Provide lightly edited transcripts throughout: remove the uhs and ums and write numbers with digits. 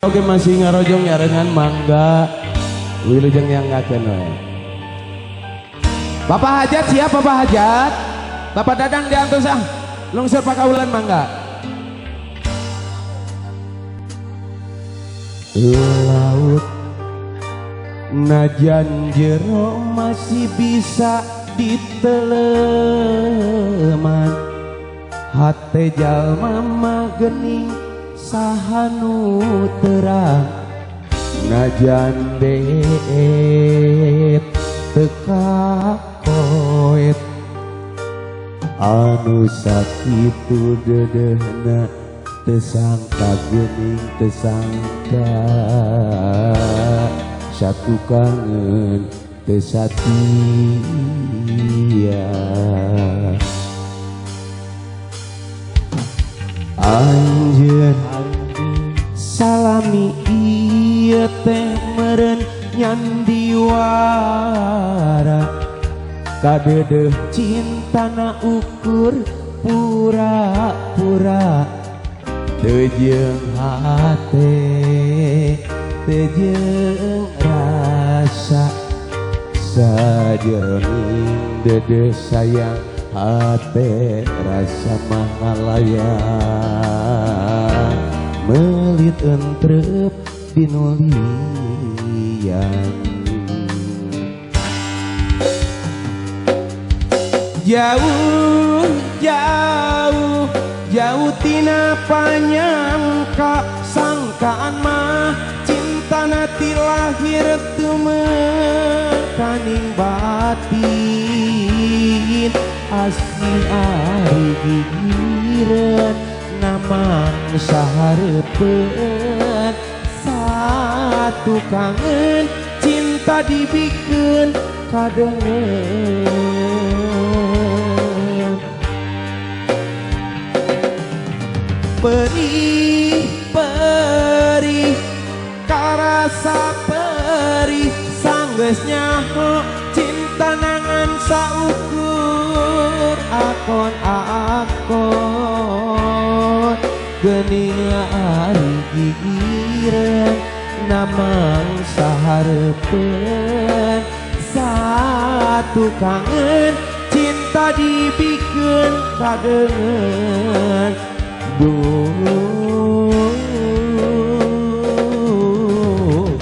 Oke masih ngarojong nyarengan mangga wilujeng yang ngakeun we. Bapak Hajat siap Bapak Hajat? Bapak Dadang diantos ah. Lungsur pakaulan mangga. Laut najan jero masih bisa diteleman, hate jalma mah geuning sahanu terang, najan deet teka koet anu sakitu dedehna tesangka geuning tesangka satu kangen tesatia. Anjeun salami ieu teh meureun nyandiwara, kadedeh cintana ukur pura-pura, teu jeung hate teu jeung rasa, sajeroning dedeh sayang hate rasa mah ngalayang, melit entrep dinulian. Jauh jauh jauh tina panyangka, sangkaan mah cinta ti lahir tumekaning batin, asli ari gigireun namang sahareupeun, satu kangen cinta dibikeun kadengeun. Perih perih karasa perih, sanggeus nyaho cinta nangan saukur akon akon, geuning ari gigireun namang sahareupeun, satu kangen cinta dibikeun kadengeun. Duh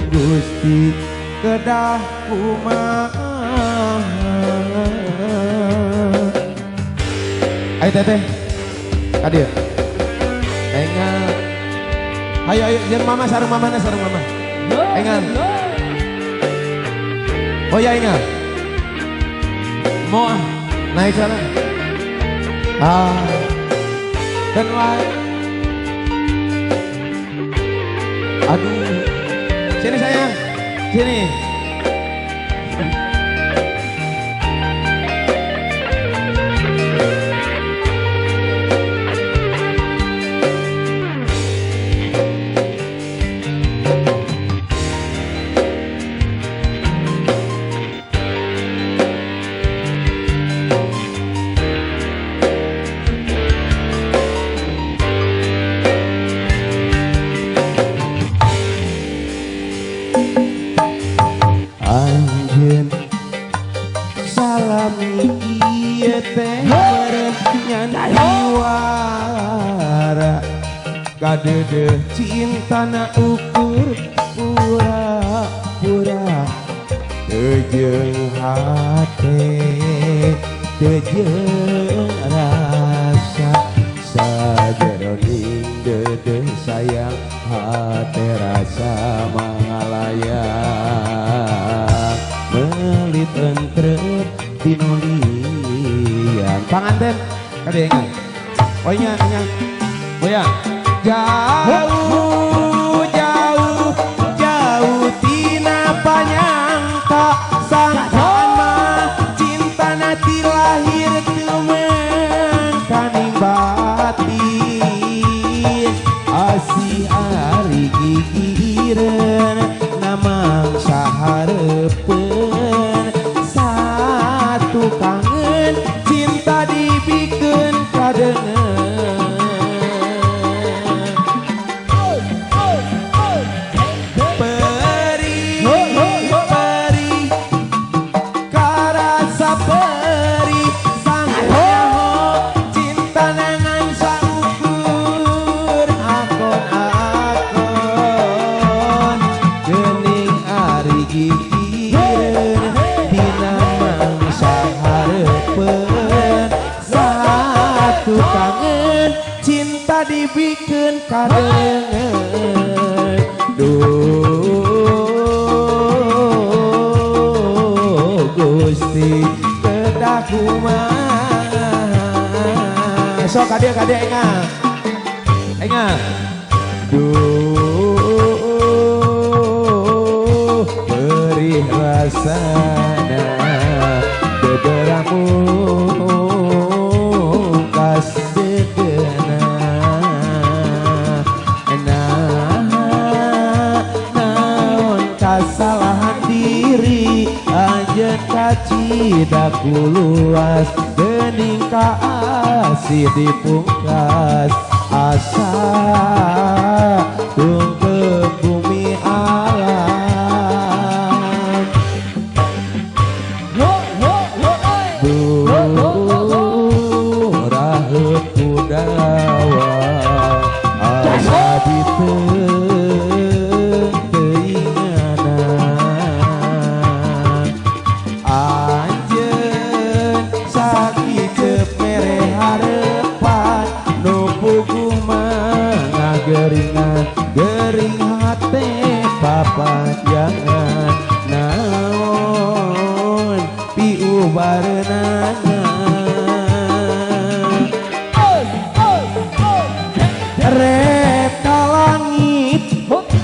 Gusti kedah kumaha. Ayo teteh ka dieu. Engal. Ayo ayo jeung mama sareng mamana sareng mama. Engal. Oh ya engal. Mau naik sana. Ah. Dan wae. Aduh. Sini sayang. Sini. Anjeun salami ieu teh meureun nyandiwara, kadedeh cintana ukur pura-pura, teu jeung hate teu jeung rasa, sajeroning dedeh sayang hate rasa mangalayang, melit entrep tinulian. Panganten kade engal. Oh nya nya. Oh ya. Jauh jauh jauh tina panyangka, sangkaan mah cintana ti lahir tumekaning batin, asih ari gigireun namang sahareupeun, satu kangen cinta dibikeun kadengeun. dipikeun kadeungeun duh Gusti kedah kumaha sok ka dieu engal engal duh perih rasana beberamu kasedena nah naon kasalahan diri anjeun kacida kuluas geuning kaasih dipungkas asa tungkep bumi alam. Yo yo yo oi. Duh raheut kudawa asa diteuinganan anjeun sakiceup mere harepan nu puguh mangageringan gering hate papanjangan naon piubareunana rep ka langit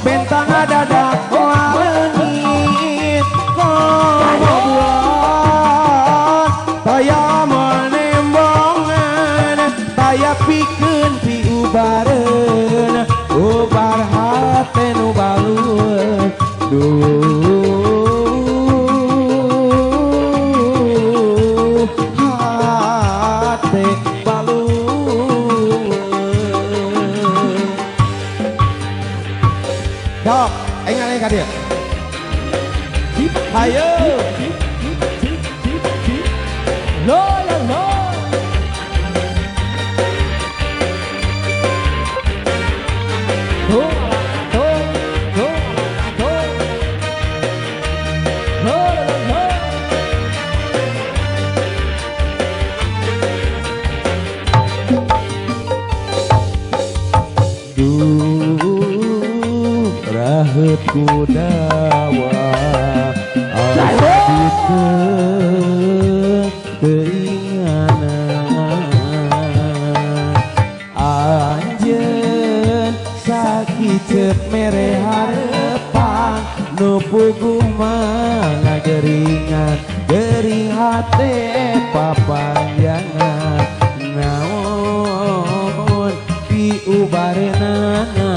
bentang dadak leungit komo bulan taya menembongan taya pikeun piubareun ubar hate nu balueun duh hate balueun. Dok, engal ka dieu. Hayo. Lo lo lo. Tuh, tuh, tuh, tuh. Lo lo lo. Duh raheut kudawa asa diteuinganan anjeun sakiceup mere harepan nu puguh mangageringan gering hate papanjangan naon piubareunana.